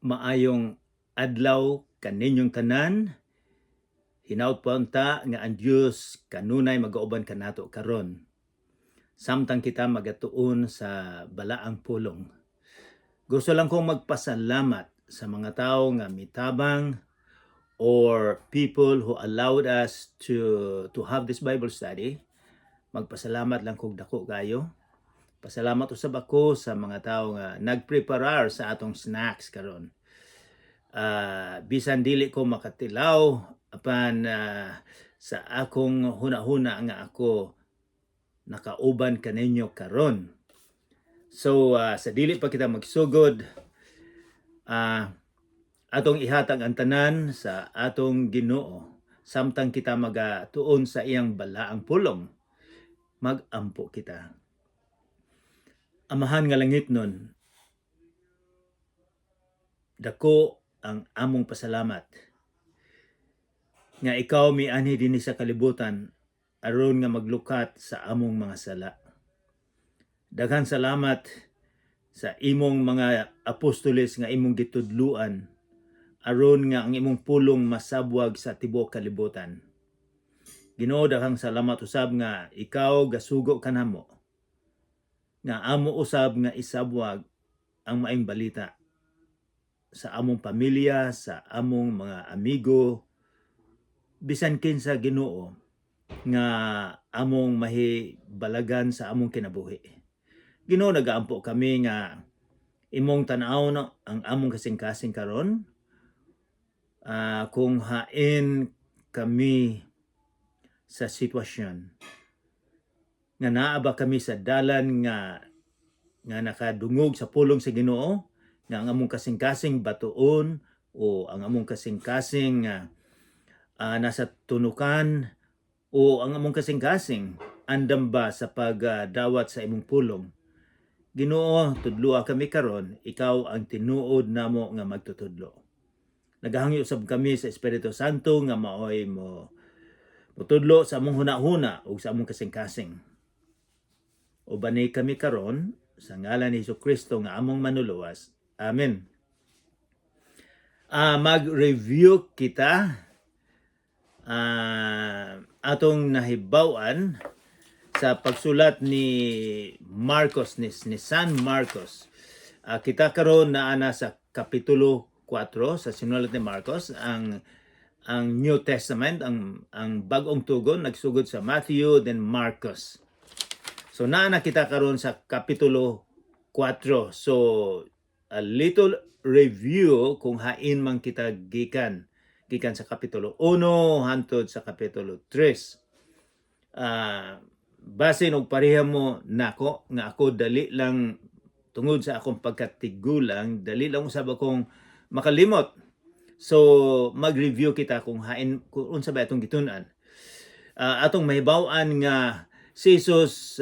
Maayong adlaw kaninyong tanan. Hinaut pa unta nga ang Dios kanunay magauban kanato karon, samtang kita magatuon sa balaang pulong. Gusto lang kong magpasalamat sa mga tao nga mitabang or people who allowed us to have this Bible study. Magpasalamat lang kog dako kayo. Pasalamat usab ako sa mga tao nga nagpreparar sa atong snacks karon. Bisan dili ko makatilaw, apan sa akong huna-huna nga ako nakauban kaninyo karon. So sa dili pa kita magsugod, atong ihatag ang tanan sa atong Ginoo samtang kita magatuon sa iyang balaang pulong. Magampo kita. Amahan nga langitnon, dako ang among pasalamat nga ikaw mianhi dinhi sa kalibutan aron nga maglukat sa among mga sala. Daghan salamat sa imong mga apostoles nga imong gitudluan aron nga ang imong pulong masabwag sa tibuok kalibutan. Ginoo, daghang salamat usab nga ikaw gasugo kanamo nga amo usab nga isabwag ang maayong balita sa among pamilya, sa among mga amigo, bisan kinsa, Ginoo, nga among mahibalagan sa among kinabuhi. Ginoo, nagaampo kami nga imong tan-aw no, ang among kasing-kasing karon, kung hain kami sa sitwasyon nga naa ba kami sa dalan nga nakadungog sa pulong sa Ginoo, nga ang among kasing-kasing batuon o ang among kasing-kasing nasa tunukan o ang among kasing-kasing andam ba sa pagdawat sa imong pulong. Ginoo, tudloa kami karon, ikaw ang tinuod namo nga magtutudlo. Nagahangyo usab kami sa Espiritu Santo nga maoy mo mutudlo sa among huna-huna ug sa among kasing-kasing. Ubani kami karon sa ngalan ni Hesus Kristo nga among manluluwas. Amen. Mag-review kita, atong nahibaw-an sa pagsulat ni Marcos, ni San Marcos. Kita karon naa na sa kapitulo 4 sa sinulat ni Marcos, ang New Testament, ang Bagong Tugon nagsugod sa Matthew, then Marcos. So naa na kita karon sa kapitulo 4. So a little review kung hain man kita gikan. Gikan sa kapitulo 1 hantod sa kapitulo 3. Basin og pareha mo nako nga ako dali lang, tungod sa akong pagkatigulang, dali lang usab akong makalimot. So mag-review kita kung hain, kung unsa ba atong gitun-an. Atong mahibaw-an nga si Jesus,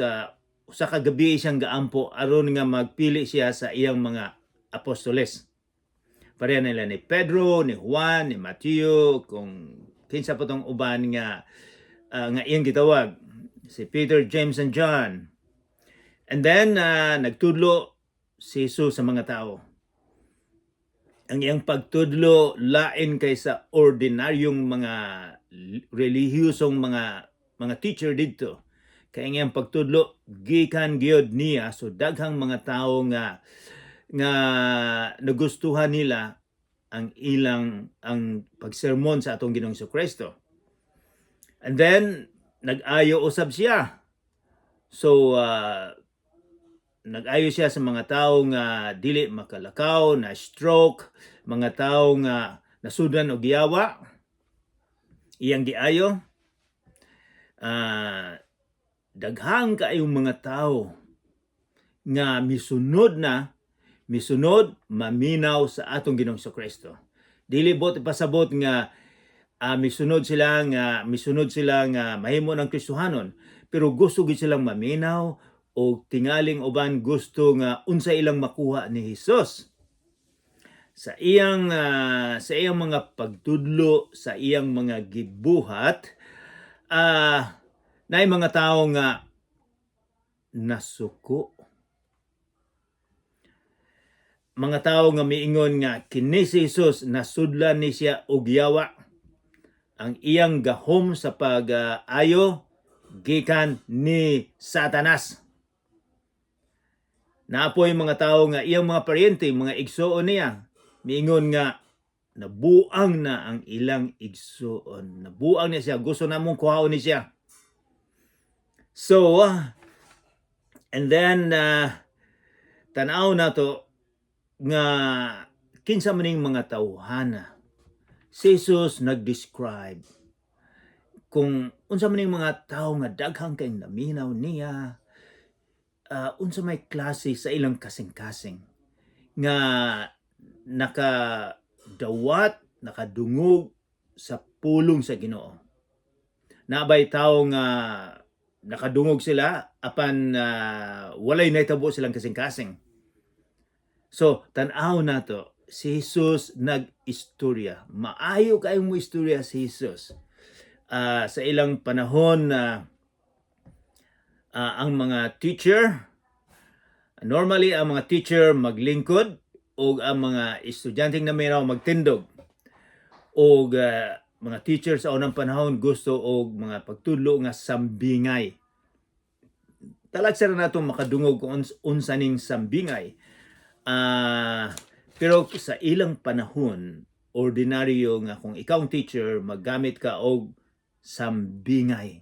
usa ka gabi siyang gaampo aron nga magpili siya sa iyang mga apostoles. Pareha nila ni Pedro, ni Juan, ni Mateo, kung kinsa pa tong uban nga iyang gitawag. Si Peter, James, and John. And then, nagtudlo si Jesus sa mga tao. Ang iyang pagtudlo lain kaysa ordinaryong mga relihiyosong mga teacher didto. Kay ang iyang pagtudlo gikan gyud niya, so daghang mga tao nga nagustuhan nila ang ilang ang pagsermon sa atong Ginoong Kristo. And then nag-ayo usab siya. So nag-ayo siya sa mga tao nga dili makalakaw, na stroke, mga tao nga nasudlan og yawa. Iyang giayo. Daghang kaayong mga tao nga misunod na misunod maminaw sa atong Ginoong Kristo. Dili bot ipasabot nga misunod sila nga mahimo ng Kristohanon, pero gusto gid silang maminaw o tingaling uban gusto nga unsa ilang makuha ni Hesus sa iyang mga pagtudlo, sa iyang mga gibuhat, naay mga tao nga nasuko. mga tawo nga miingon nga kini si Jesus, nasudlan ni siya og yawa. Ang iyang gahom sa pag-ayo gikan ni Satanas. Naa poy mga tao nga iyang mga paryente, mga igsuon niya, miingon nga nabuang na ang ilang igsuon. Nabuang niya siya, gusto namong kuhaon ni siya. So, and then, tanaw nato nga kinsa man ning mga tawhana. Si Jesus nag-describe kung unsa man ning mga tao nga daghang kay naminaw niya, unsa may klase sa ilang kasing-kasing nga nakadawat, nakadungog sa pulong sa Ginoo. Naa bay tao nga nakadungog sila apan walay nahitabo silang kasing-kasing. So, tan-aw nato, si Jesus nag-istorya. Maayo kayong mo istorya si Jesus. Sa ilang panahon na ang mga teacher, normally ang mga teacher maglingkod o ang mga estudyanteng naminaw magtindog. O mga teacher sa unang panahon gusto og mga pagtudlo nga sambingay. Talagsa na natong makadungog kung unsa ning sambingay. Pero sa ilang panahon, ordinaryo nga kung ikaw ang teacher, maggamit ka og sambingay.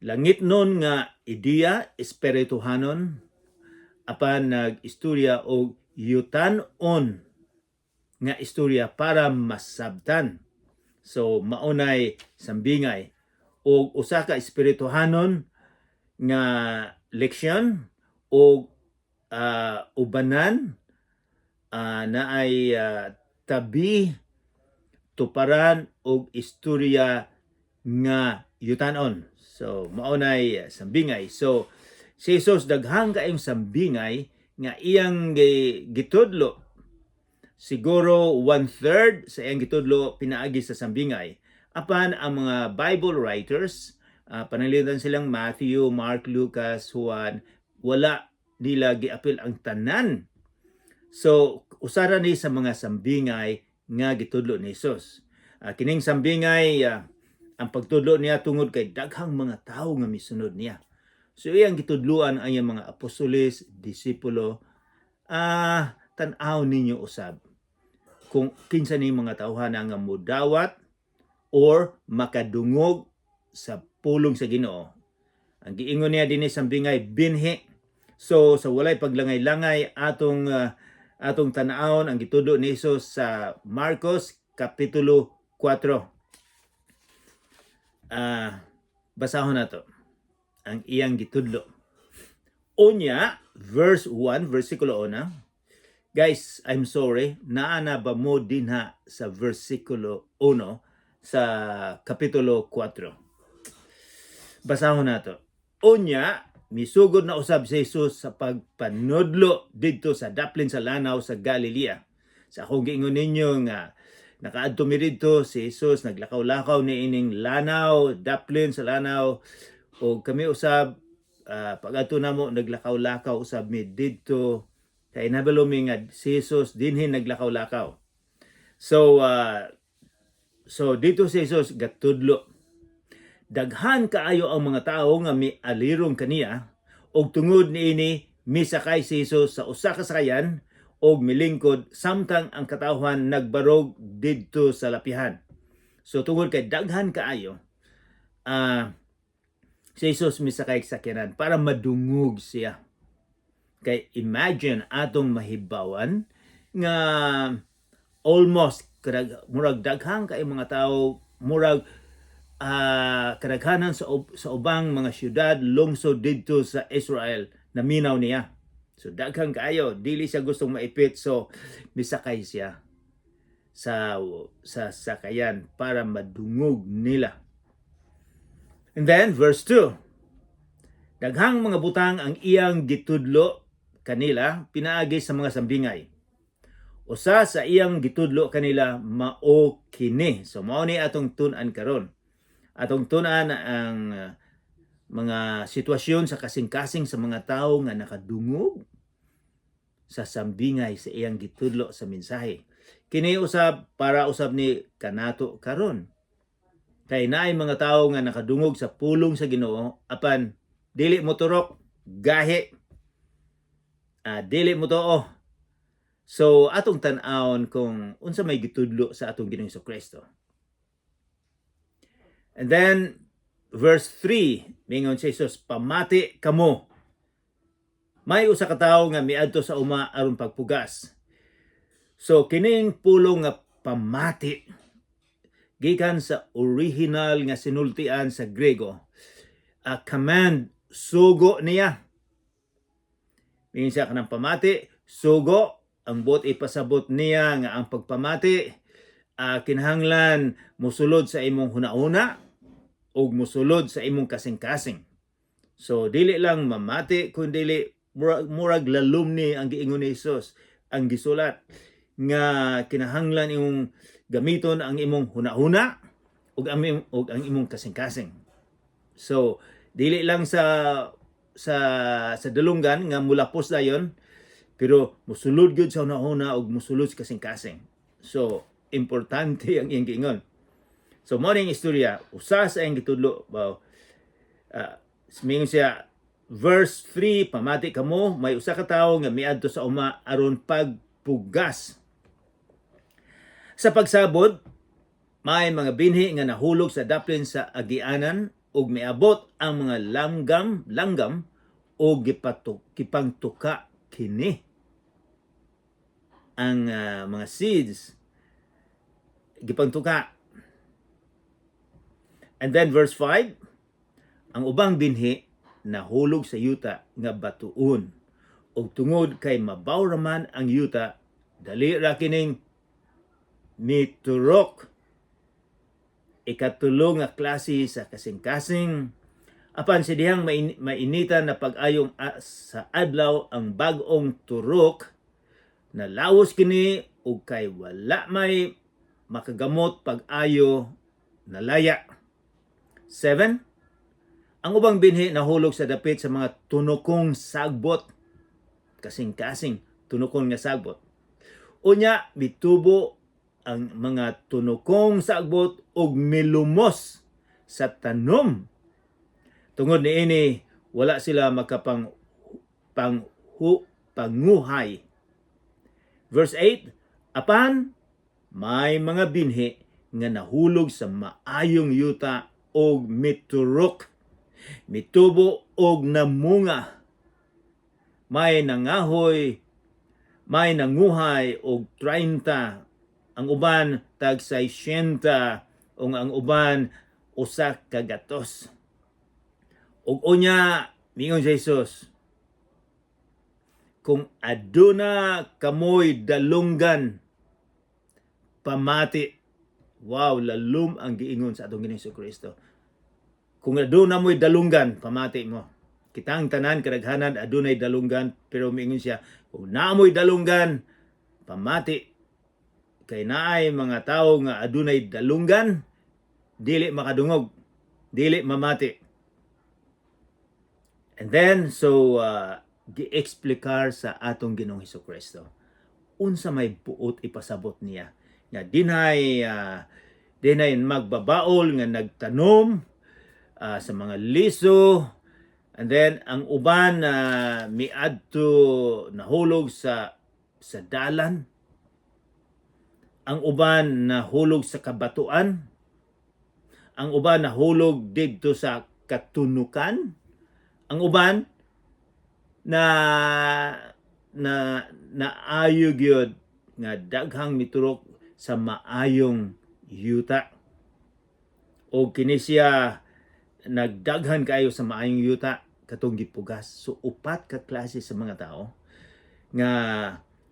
Langit nun nga ideya, espirituhanon, apan nag-istorya og yutan-on nga istorya para masabtan. So maunay sambingay og usa ka espirituhanon nga leksyon og ubanan na ay tabi tuparan og istorya nga yutanon. So maunay sambingay. So si Jesus, daghang kaayong sambingay nga iyang gitudlo. Siguro one-third sa iyang gitudlo pinaagi sa sambingay. Apan ang mga Bible writers, pananglitan silang Matthew, Mark, Lucas, Juan, wala nila giapil ang tanan. So usara ni sa mga sambingay nga gitudlo ni Jesus. Kining sambingay, ang pagtudlo niya tungod kay daghang mga tawo nga misunod niya. So iyang gitudloan ang iyang mga apostoles, disipulo, tan-aw ninyo usab kung kinsa ni mga tawhana nga mudawat or makadungog sa pulong sa Ginoo. Ang giingon niya dinhi, sambingay, binhi. So sa walay paglangay-langay, atong tan-awon ang gitudlo ni Jesus sa Marcos kapitulo 4. Basahon nato ang iyang gitudlo. Unya, verse 1, versikulo 1. Guys, I'm sorry, naa na ba mo dinha sa versikulo 1 sa kapitulo 4? Basahon nato. Unya, misugod na usab si Jesus sa pagpanudlo didto sa daplin sa lanaw sa Galilea. Sa akong giingon ninyo nga nakaadto mi didto, si Jesus naglakaw-lakaw ni ining lanaw, daplin sa lanaw, o kami usab, pag-adto namo, naglakaw-lakaw usab mi didto kay nabalo mi nga si Jesus dinhi naglakaw-lakaw. So dito si Jesus gatudlo. Daghan kaayo ang mga tawo nga mialirong kaniya, ug tungod niini misakay si Jesus sa usa ka sakayan og milingkod samtang ang katawhan nagbarog didto sa lapihan. So tungod kay daghan kaayo, si Jesus misakay sa sakyanan para madungog siya. Kay imagine, atong mahibawan nga almost murag daghang kay mga tao, murag kadaghanan sa ubang mga syudad, lungsod didto sa Israel naminaw niya. So daghang kaayo, dili siya gustong maipit, so misakay siya sa sakayan para madungog nila. And then verse 2. Daghang mga butang ang iyang gitudlo kanila pinaagi sa mga sambingay. Usa sa iyang gitudlo kanila mao kini. So mao ni atong tun-an karon. Atong tun-an ang mga sitwasyon sa kasing-kasing sa mga tao nga nakadungog. Sa sambingay sa iyang gitudlo sa mensahe. Kini usab para usab ni kanato karon. Kay naay mga tawo nga nakadungog sa pulong sa Ginoo apan dili mo turok, gahi. Dili mo tuo. So atong tan-awon kung unsa may gitudlo sa atong Ginoong Kristo. And then verse 3, mingon si Jesus, "Pamati kamo. May usa ka tawo nga miadto sa uma aron pagpugas." So kining pulong nga "pamati" gikan sa original nga sinultian sa Grego, a command, sugo niya. Mingon siya kanang "pamati", sugo. Ang buot ipasabot niya nga ang pagpamati kinahanglan mosulod sa imong hunahuna ug mosulod sa imong kasing-kasing. So dili lang mamati kun dili murag lalom ni ang giingon ni Jesus, ang gisulat nga kinahanglan imong gamiton ang imong hunahuna ug ang imong kasing-kasing. So dili lang sa dalunggan nga mulapos dayon, pero musulod gyud sa hunahuna ug musulod sa kasing-kasing. So importante ang iyang giingon. So mo ning istorya usa sa iyang gitudlo ba. Mingon siya verse 3, "Pamati kamo, may usa ka tawo nga miadto sa uma aron pagpugas. Sa pagsabod, may mga binhi nga nahulog sa daplin sa agianan ug miabot ang mga langgam ug gipangtuka kini." Ang mga seeds gipangtuka. And then verse 5, ang ubang binhi nahulog sa yuta nga batuon ug tungod kay mabaw raman ang yuta, dali ra kining miturok. Ikatulo nga klase sa kasing-kasing. Apan sa dihang mainitan na pag-ayong sa adlaw ang bag-ong turok, nalawos kini ug kay wala may makagamot pag-ayo, nalaya. 7. Ang ubang binhi nahulog sa dapit sa mga tunokong sagbot. Kasing-kasing, tunokong nga sagbot. Unya, mitubo ang mga tunokong sagbot ug milumos sa tanom. Tungod niini, wala sila makapang pang hu, panguhay. Verse 8, apan may mga binhi nga nahulog sa maayong yuta og miturok, mitubo og namunga. May nangahoy, may nanguhay og 30, ang uban tag 60, ug ang uban 100. Ug unya mingon si Jesus, "Kung aduna kamoy dalunggan, pamati." Wow, lalom ang giingon sa atong Ginoong Kristo. "Kung aduna mo'y dalunggan, pamati mo." Kitang tanan kadaghanan adunay dalunggan, pero miingon siya, "Kung naa mo'y dalunggan, pamati." Kay naay mga tawo nga adunay dalunggan, dili makadungog, dili mamati. And then, so, gi-explikar sa atong Ginoong Hesus Kristo unsa may buot ipasabot niya. Nga dinhay magbabaol nga nagtanom sa mga liso, and then ang uban na miadto nahulog sa dalan, ang uban nahulog sa kabatuan, ang uban nahulog didto sa katunukan, ang uban na na naayo gyud nga daghang miturok sa maayong yuta. O kini siya nagdaghan kaayo sa maayong yuta katong gipugas. So upat ka klase sa mga tao nga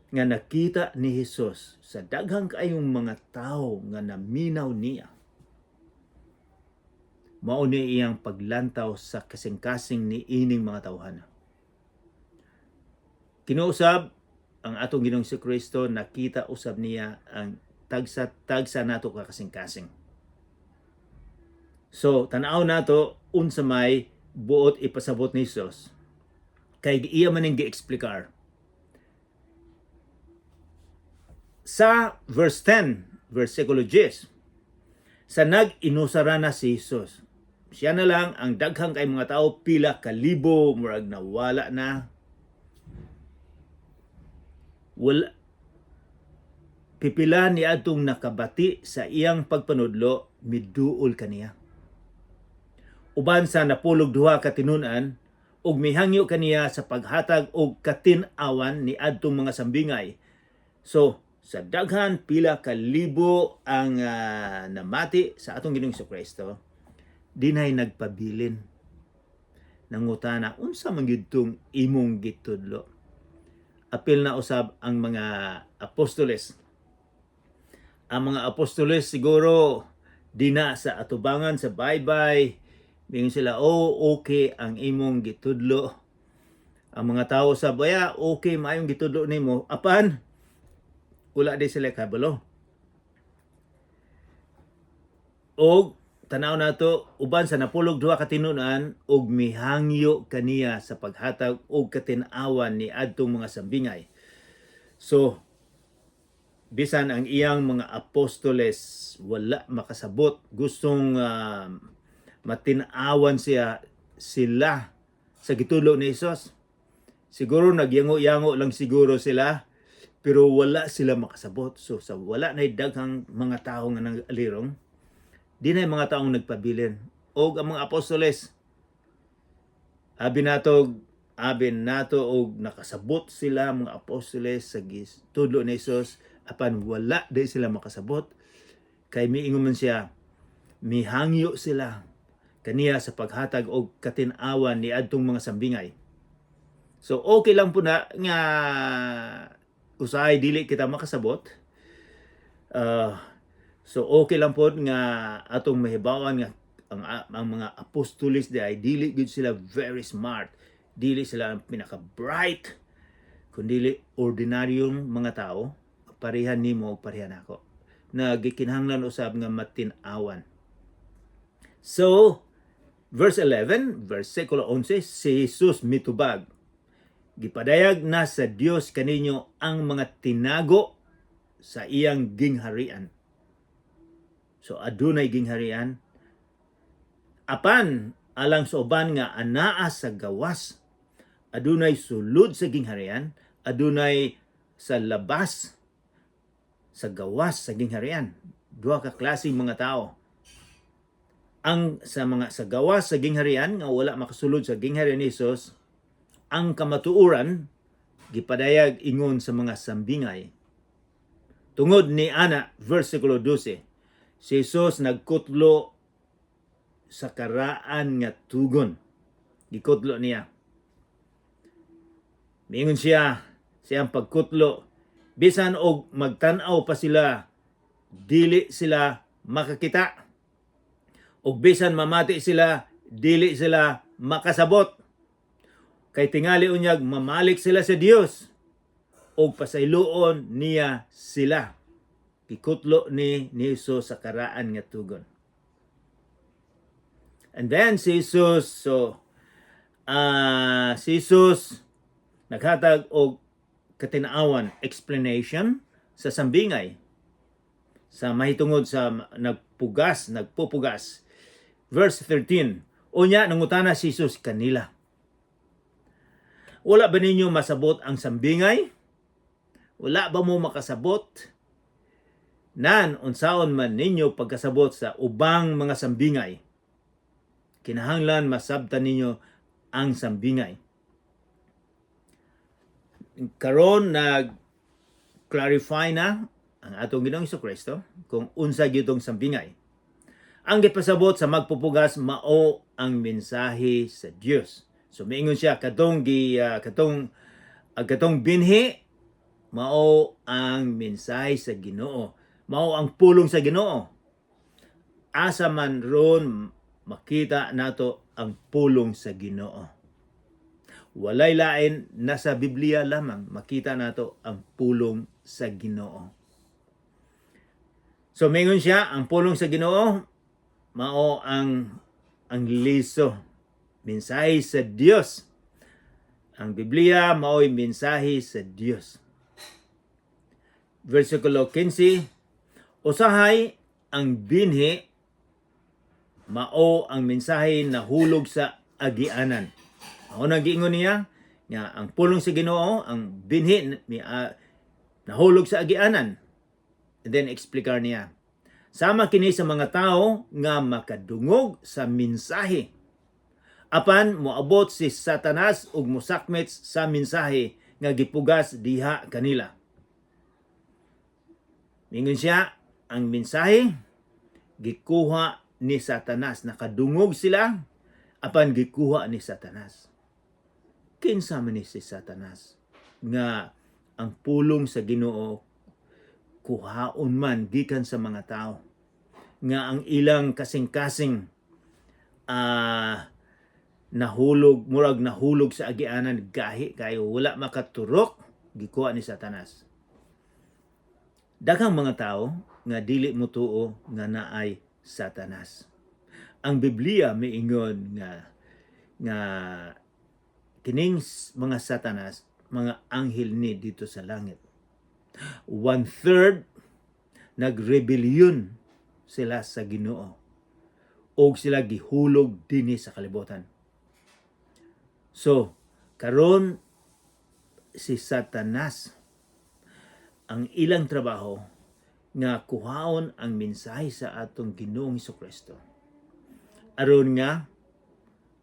nga nakita ni Hesus sa daghang kaayong mga tao nga naminaw niya. Mao ni iyang paglantaw sa kasing-kasing ni ining mga tawhana. Kinuusab ang atong Ginoong Kristo, nakita usab niya ang tagsa-tagsa nato ka kasing-kasing. So, tan-aw nato unsa may buot ipasabot ni Jesus. Kay iya man ning gi-explikar. Sa verse 10, versikulo 10, sa nag-inusara na si Jesus. Siya na lang ang daghang kay mga tao, pila ka libo, murag nawala na. Wala pipila ni adtong nakabati sa iyang pagpanudlo miduol kaniya. Uban sa napulog duha ka tinun-an ug mihangyo kaniya sa paghatag og katin-awan ni adtong mga sambingay. So sa daghan, pila ka libo ang namati sa atong Ginoong Kristo, dinay nagpabilin. Nangutana, "Unsa man gyud tong imong gitudlo?" Apil na usab ang mga apostoles. Ang mga apostoles siguro dina sa atubangan sa baybay, mingon sila, "Oh, okay ang imong gitudlo." Ang mga tao sa baya, "Okay, maayong gitudlo nimo." Apan wala di sila kabalo. Og tanaw nato, uban sa napulog duha ka tinun-an og mihangyo kaniya sa paghatag og katin-awan ni adtong mga sambingay. So bisan ang iyang mga apostoles wala makasabot, gustong matin-awan siya sila sa gitudlo ni Hesus. Siguro nagyango-yango lang siguro sila, pero wala sila makasabot. So sa wala na daghang mga tao nga nag-alirong, di na mga taong nagpabilin. Og ang mga apostoles, abi nato og nakasabot sila mga apostoles sa gitudlo ni Hesus, apan wala di sila makasabot kay miingon man siya, mihangyo sila kaniya sa paghatag og katin-awan ni adtong mga sambingay. So okay lang po na nga usahay dili kita makasabot. So okay lang po nga atong mahibawan nga ang mga apostoles di ay dili gud sila very smart. Dili sila ang pinaka bright, kundi ordinaryong mga tao, parehan nimo ug parehan ako, na gikinahanglan usab nga matin-awan. So verse 11, versikulo 11, si Jesus mitubag, "Gipadayag na sa Dios kaninyo ang mga tinago sa iyang gingharian." So adunay gingharian. Apan alang sa uban nga anaa sa gawas, adunay sulod sa gingharian, adunay sa labas, sa gawas sa gingharian. Duha ka klaseng mga tao. Ang sa mga sa gawas sa gingharian nga wala makasulod sa gingharian ni Jesus, ang kamatuoran gipadayag ingon sa mga sambingay. Tungod ni ana, versikulo 12, si Jesus nagkutlo sa karaan nga tugon. Gikutlo niya. Miingon siya siyang pagkutlo, bisan og magtan-aw pa sila, dili sila makakita. Og bisan mamati sila, dili sila makasabot. Kay tingali unyag mamalik sila sa Dios og pasayloon niya sila. Gikutlo ni Jesus sa karaan nga tugon. And then si Jesus, so si Jesus naghatag og katinaawan, explanation sa sambingay sa mahitungod sa nagpugas, nagpupugas. Verse 13. Unya nangutana si Jesus kanila, "Wala ba ninyo masabot ang sambingay? Wala ba mo makasabot? Nan, unsaon man ninyo pagkasabot sa ubang mga sambingay?" Kinahanglan masabtan ninyo ang sambingay. Karon nag clarify na ang atong Ginoong Kristo kung unsa gyud tong sambingay. Ang gipasabot sa magpupugas mao ang mensahe sa Dios. So miingon siya katong binhi mao ang mensahe sa Ginoo. Mao ang pulong sa Ginoo. Asa man ron makita nato ang pulong sa Ginoo? Walay lain, nasa Biblia lamang makita nato ang pulong sa Ginoo. So mingon siya, ang pulong sa Ginoo mao ang liso, mensahe sa Dios. Ang Biblia mao'y mensahe sa Dios. Versikulo 15, usahay ang binhi mao ang mensahe nahulog sa agianan. Mao nang giingon niya nga ang pulong sa Ginoo, ang binhi nahulog sa agianan. And then eksplikar niya. Sama kini sa mga tao nga makadungog sa mensahe. Apan moabot si Satanas ug mosakmit sa mensahe nga gipugas diha kanila. Mingon siya, ang mensahe gikuha ni Satanas. Nakadungog sila, apan gikuha ni Satanas. Kinsa man ni si Satanas nga ang pulong sa Ginoo kuhaon man gikan sa mga tao nga ang ilang kasing-kasing nahulog, murag nahulog sa agianan, gahi kayo, wala makaturok, gikuha ni Satanas? Daghang mga tao nga dili motuo nga naay Satanas. Ang Biblia miingon nga nga kining mga Satanas, mga anghel ni dito sa langit. One third nagrebelyon sila sa Ginoo og sila gihulog dinhi sa kalibutan. So, karon si Satanas, ang ilang trabaho nga kuhaon ang mensahe sa atong Ginoong Kristo. Aron nga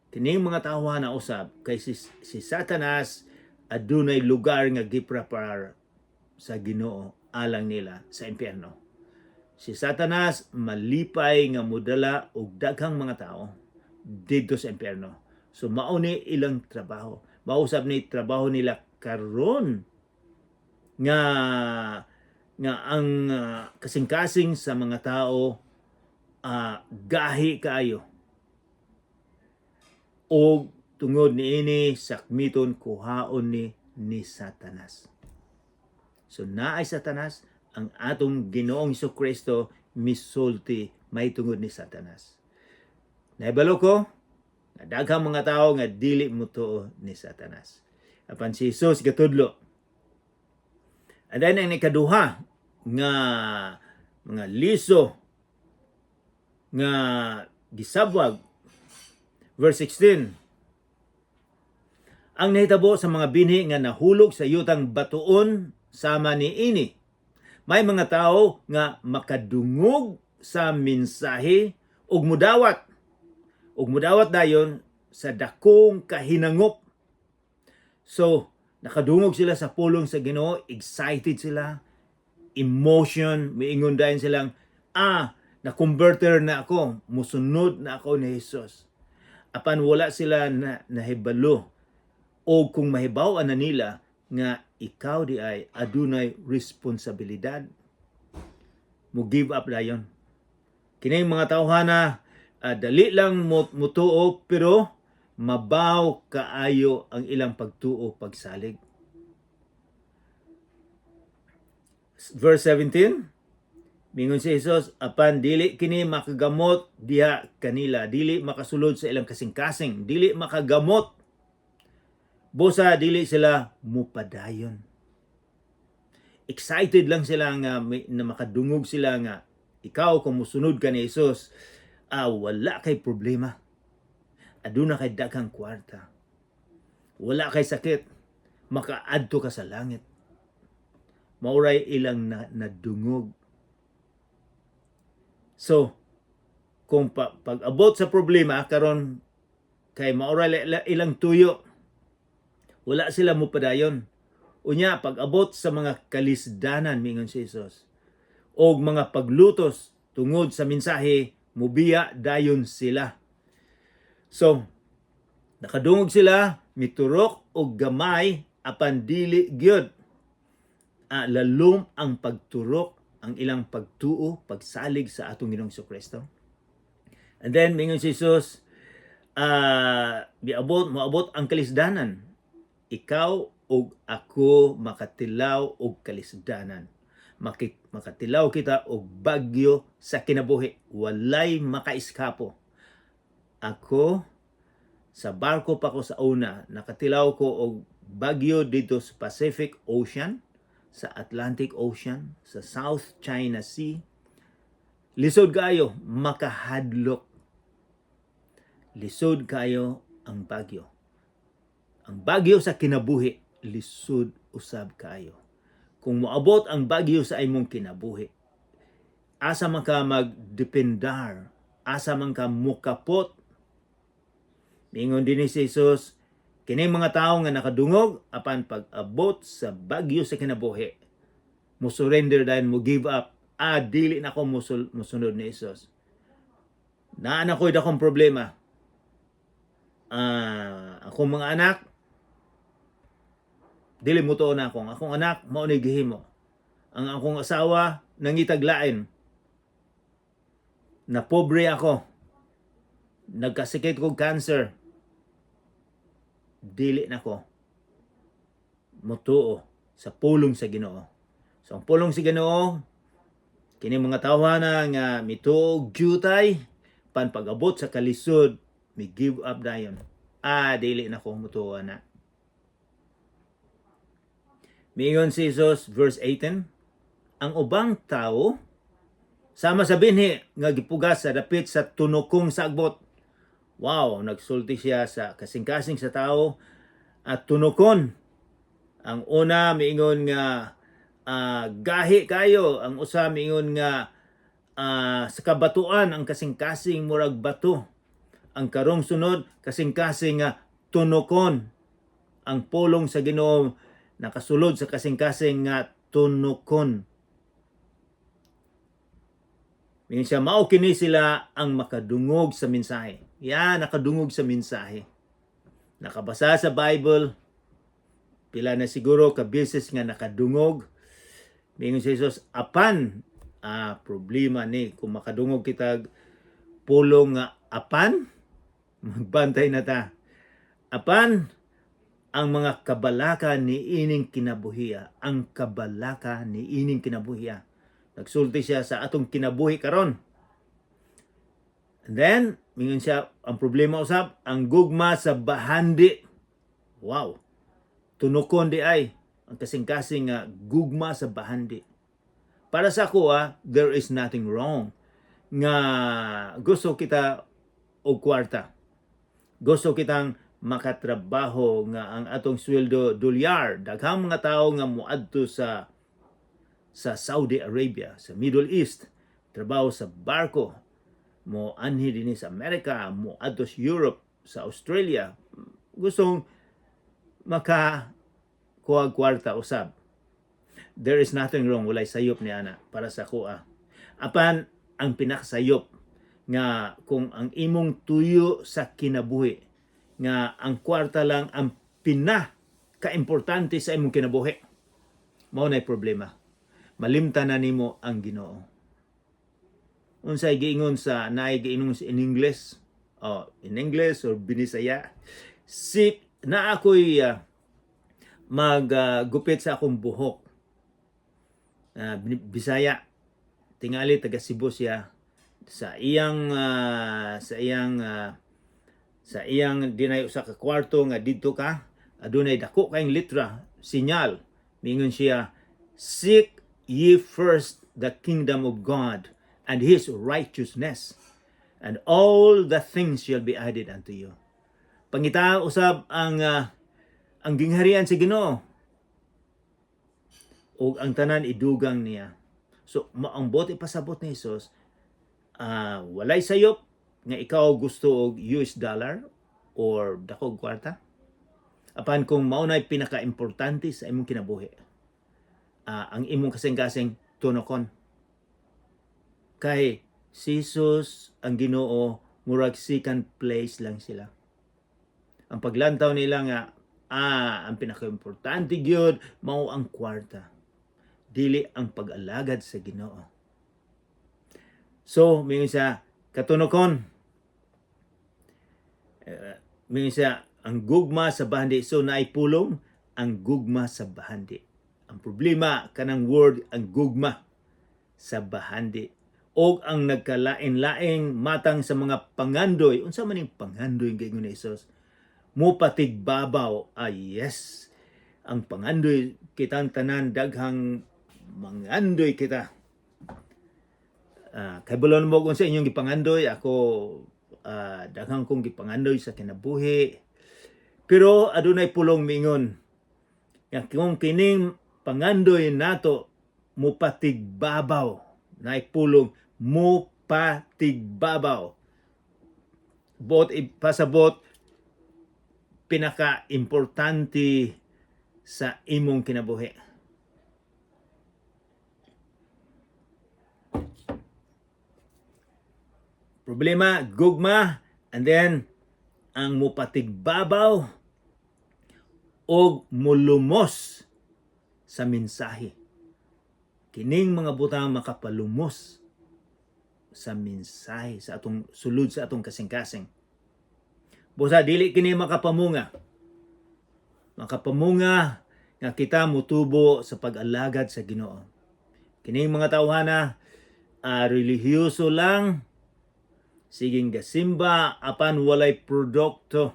kining mga tawhana usab, kay si Satanas adunay lugar nga gipreparar sa Ginoo alang nila sa impyerno. Si Satanas malipay nga modala og daghang mga tao didto sa impyerno. So mao ni ilang trabaho. Mausab ni trabaho nila karon nga nga ang kasing-kasing sa mga tao gahi kaayo og tungod niini sakmiton, kuhaon ni ni Satanas. So naay Satanas, ang atong Ginoong Kristo misulti may tungod ni Satanas. Nahibalo ko nga daghang mga tao nga dili motuo ni Satanas. Apan si Jesus gatudlo. And then ang ikaduha nga mga liso nga gisabwag, verse 16, ang nahitabo sa mga binhi nga nahulog sa yutang batuon sama ni ini. May mga tao nga makadungog sa mensahe ug mudawat dayon sa dakong kahinangop. So, nakadungog sila sa pulong sa Ginoo, excited sila, emotion, miingon dayon silang, "Ah, na-converter na ako, musunod na ako ni Jesus." Apan wala sila na nahibalo o kung mahibaw na nila nga ikaw di ay adunay responsibilidad, mo give up dayon. Kini mga tawhana, dali lang mo mutuo pero mabaw kaayo ang ilang pagtuo, pagsalig. Verse 17, mingon si Jesus, apan dili kini makagamot diha kanila, dili makasulod sa ilang kasing-kasing, dili makagamot. Busa dili sila mupadayon. Excited lang sila nga na makadungog sila nga ikaw kung musunod ka ni Jesus, wala kay problema. Aduna kay daghang kwarta. Wala kay sakit. Makaadto ka sa langit. Mauray ilang na, nadungog. So, kung pag-abot sa problema karon kay maoray ilang tuyo, wala sila mupadayon. Unya, pag-abot sa mga kalisdanan, mingon si Jesus, og mga paglutos tungod sa mensahe, mubiya dayon sila. So, nakadungog sila, miturok og gamay, apan dili gyud lalom ang pagturok, ang ilang pagtuo, pagsalig sa atong Ginoong Kristo. And then mingon si Jesus, biabot moabot ang kalisdanan. Ikaw ug ako makatilaw og kalisdanan. Makatilaw kita og bagyo sa kinabuhi. Walay makaiskapo. Ako, sa barko pa ko sa una, nakatilaw ko og bagyo dito sa Pacific Ocean. Sa Atlantic Ocean, sa South China Sea, lisod kaayo makahadlok. Lisod kaayo ang bagyo. Ang bagyo sa kinabuhi, lisod usab kaayo. Kung moabot ang bagyo sa imong kinabuhi, asa man ka magdependar, asa man ka mukapot? Mingon din ni si Jesus, kini mga tawo nga nakadungog, apan pag-abot sa bagyo sa kinabuhi, mo surrender dayon, mo give up. "Ah, dili na ako musunod ni Jesus. Naa na ko'y dakong problema. Ah, akong mga anak, dili mo na akong. Akong anak, mao ni gihimo. Ang akong asawa, nangitag lain. Na pobre ako. Nagkasakit kog cancer. Dili na ko mutuo sa pulong sa Ginoo." So ang pulong sa Ginoo, kini mga tawhana nga mituo gyutay pan pag-abot sa kalisod, mi give up dayon. "Ah, dili na ko mutuo na." Miingon si Jesus, verse 18, ang ubang tao sama sa binhi nga gipugas sa dapit sa tunokong sagbot. Wow, nagsulti siya sa kasing-kasing sa tao at tunokon. Ang una miingon nga gahi kayo, ang usa miingon nga sa kabatuan, ang kasing-kasing murag bato. Ang karong sunod, kasing-kasing nga tunokon. Ang pulong sa Ginoo nakasulod sa kasing-kasing nga tunokon. Mingon siya, mao kini sila ang makadungog sa mensahe. Ya, nakadungog sa mensahe. Nakabasa sa Bible, pila na siguro ka beses nga nakadungog. Mingon si Jesus, apan, problema ni kung makadungog kitag pulong nga "apan", magbantay na ta. Apan ang mga kabalaka ni ining kinabuhiya, ang kabalaka ni ining kinabuhiya. Nagsulti siya sa atong kinabuhi karon. And then, mingon siya, ang problema usab, ang gugma sa bahandi. Wow. Tunokon di ay ang kasing-kasing nga gugma sa bahandi. Para sa ako, there is nothing wrong nga gusto kita og kwarta. Gusto kitang makatrabaho nga ang atong sweldo dolyar. Daghang mga tao nga moadto sa Saudi Arabia, sa Middle East, trabaho sa barko, mo anhi dinhi sa Amerika, mo adto sa Europe, sa Australia, gustong maka kuha kwarta usab. There is nothing wrong, walay sayop ni ana para sa kuha. Apan ang pinakasayop nga kung ang imong tuyo sa kinabuhi nga ang kwarta lang ang pinaka-importante sa imong kinabuhi, mao na problema. Malimtan na nimo ang Ginoo. Unsay giingon sa naay giingon sa in English? Oh, in English or Binisaya. Seek na ako'y maggupit sa akong buhok. Bisaya, tingali taga Cebu siya, sa iyang dinay usa ka kwarto nga didto ka, adunay dako kayong litra, sinyal. Mingon siya, "Seek ye first the kingdom of God and his righteousness, and all the things shall be added unto you." Pangita usab ang gingharian sa Ginoo ug ang tanan idugang niya. So ang buot ipasabot ni Jesus, walay sayop nga ikaw gusto og US dollar or dako og kwarta. Apan kung mao na'y pinaka-importante sa imong kinabuhi, ang imong kasing-kasing tunokon. Kay si Jesus, ang Ginoo, murag second place lang sila. Ang paglantaw nila nga ang pinaka-importante gyud mao ang kwarta, dili ang pag-alagad sa Ginoo. So, mingon siya, katunokon. Mingon siya, ang gugma sa bahandi. So, naay pulong, ang gugma sa bahandi. Ang problema, kanang word, ang gugma sa bahandi. O ang nagkalain-laing matang sa mga pangandoy. Unsa man ning pangandoy, giingon ni Jesus? Mo patigbabaw. Ah, yes. Ang pangandoy kitang tanan, daghang mangandoy kita. Kabalo mo kung sa inyong gipangandoy. Ako, daghang kong gipangandoy sa kinabuhi. Pero adunay pulong mingon nga kung kining pangandoy nato mupatigbabaw, naay pulong mupatigbabaw. Bot ipasabot pinaka-importante sa imong kinabuhi. Problema, gugma, and then ang mupatigbabaw og mulumos sa mensahe. Kining mga butang makapalumos sa mensahe sa atong sulod, sa atong kasing-kasing. Busa dili kini makapamunga. Makapamunga nga kita mutubo sa pag-alagad sa Ginoo. Kining mga tawhana, relihiyoso lang, siging gasimba apan walay produkto.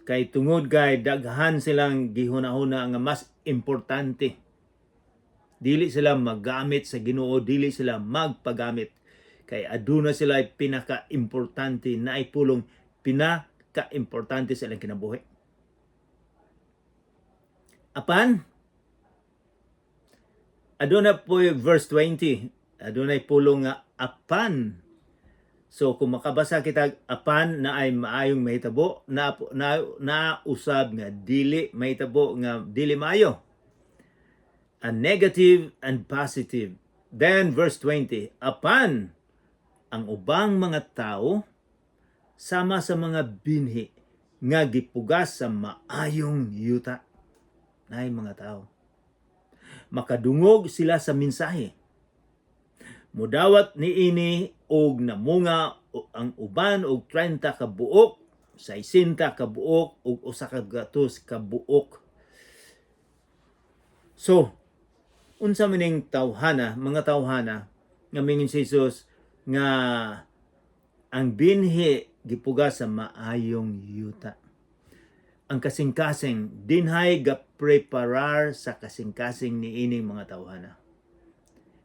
Kay tungod kay daghan silang gihuna-huna nga mas importante. Dili sila magamit sa Ginoo, dili sila magpagamit. Kay aduna sila pinaka-importante, na ay pulong pinaka-importante sa ilang kinabuhi. Apan aduna po verse 20, adunay pulong nga "apan". So kung makabasa kita "apan", na ay maayong mahitabo, na usab nga dili mahitabo, nga dili maayo. A negative and positive. Then verse 20, "Apan ang ubang mga tao sama sa mga binhi nga gipugas sa maayong yuta." Nay mga tao. Makadungog sila sa mensahe. Mudawat niini og namunga ang uban og 30 ka buok, 60 ka buok ug 100 ka buok. So, unsa man ning tawhana, mga tawhana nga mingon si Jesus nga ang binhi gipugas sa maayong yuta? Ang kasing-kasing dinhay gapreparar sa kasing-kasing niining mga tawhana.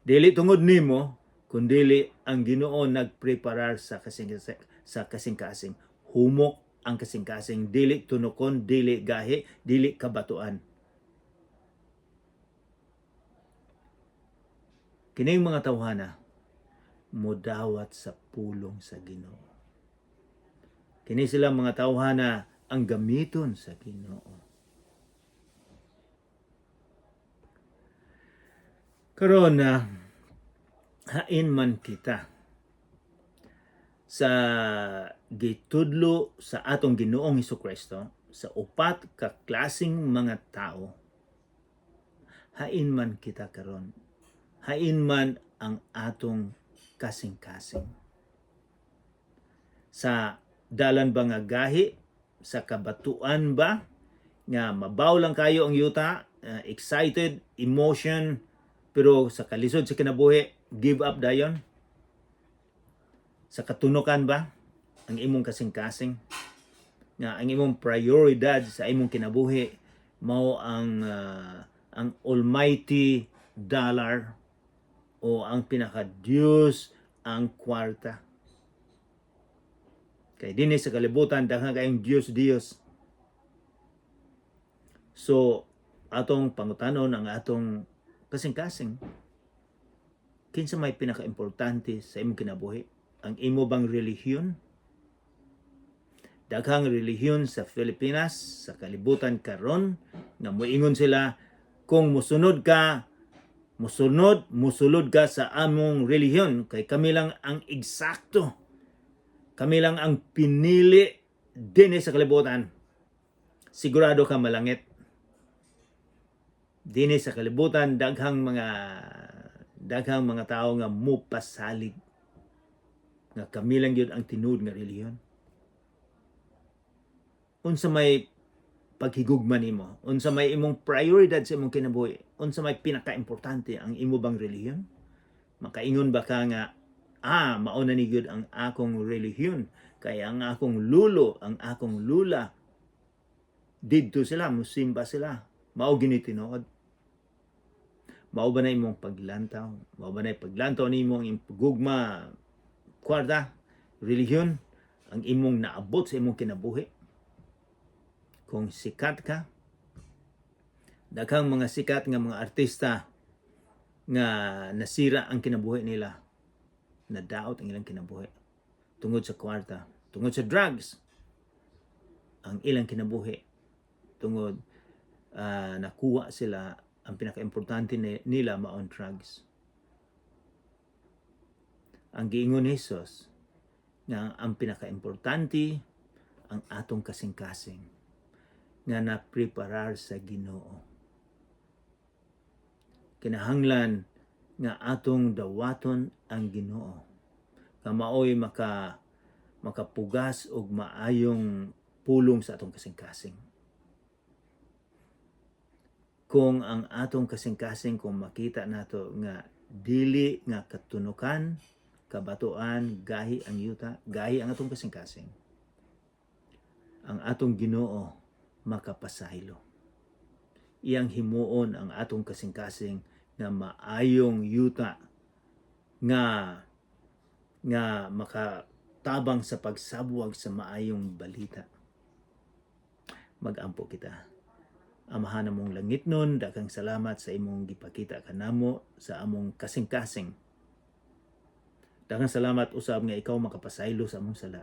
Dili tungod nimo, kundili ang Ginoo nagpreparar sa kasing-kasing. Humok ang kasing-kasing, dili tunokon, dili gahi, dili kabatuan. Kining mga tawhana mudawat sa pulong sa Ginoo. Kini sila mga tawhana ang gamiton sa Ginoo. Karon na hain man kita sa gitudlo sa atong Ginoong Hesukristo sa upat ka klaseng mga tao. Hain man kita karon, hain man ang atong kasing-kasing, sa dalan ba nga gahi, sa kabatuan ba nga mabaw lang kayo ang yuta, excited, emotion, pero sa kalisod sa kinabuhi, give up dayon? Sa katunukan ba ang imong kasing-kasing, nga ang imong prioridad sa imong kinabuhi mao ang almighty dollar o ang pinaka Diyos ang kwarta? Kay dinhi sa kalibutan, daghan kayong Diyos Diyos. So atong pangutanon ang atong kasing-kasing: kinsa may pinaka-importante sa imong kinabuhi? Ang imo bang relihiyon? Daghang relihiyon sa Pilipinas, sa kalibutan karon nga moingon sila, kung musunod ka, musunod, musulod ka sa among relihiyon kay kami lang ang eksakto. Kami lang ang pinili dinhi sa kalibutan. Sigurado ka malangit. Dinhi sa kalibutan, daghang mga tao nga mupasalig nga kami lang gyud ang tinuod nga relihiyon. Unsa may paghigugma nimo? Unsa may imong prioridad sa imong kinabuhi? Unsa may pinakaimportante, ang imo bang relihiyon? Makaingon ba ka nga, "Ah, mao na ni gyud ang akong relihiyon kay ang akong lulo, ang akong lula Didto sila, musimba sila. Mao gyud ni tinuod. Mao ba na imong paglantaw? Mao ba na paglantaw nimo ang imong gugma, kwarta, relihiyon, ang imong naabot sa imong kinabuhi? Kung sikat ka, daghang mga sikat nga mga artista nga nasira ang kinabuhi nila, nadaot ang ilang kinabuhi tungod sa kwarta, tungod sa drugs, ang ilang kinabuhi tungod nakuha sila ang pinakaimportante nila mao ang drugs. Ang giingon ni Jesus nga ang pinakaimportante ang atong kasing-kasing nga napreparar sa Ginoo. Kinahanglan nga atong dawaton ang Ginoo nga maoy makapugas og maayong pulong sa atong kasing-kasing. Kung ang atong kasing-kasing, kung makita nato nga dili nga katunukan, kabatuan, gahi ang yuta, gahi ang atong kasing-kasing, ang atong Ginoo makapasaylo. Iyang himuon ang atong kasing-kasing nga maayong yuta nga makatabang sa pagsabwag sa maayong balita. Magampo kita. Amahan namong langitnon, daghang salamat sa imong gipakita kanamo sa among kasing-kasing. Daghang salamat usab nga ikaw makapasaylo sa among sala.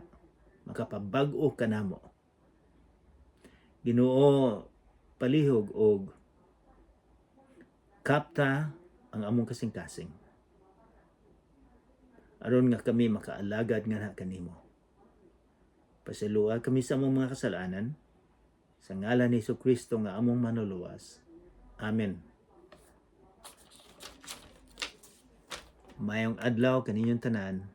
Makapabag-o kanamo. Ginoo, palihog og kapta ang among kasing-kasing, aron nga kami makaalagad nga kanimo. Pasayloa kami sa among mga kasalanan sa ngalan ni Kristo nga among Manluluwas. Amen. Maayong adlaw kaninyong tanan.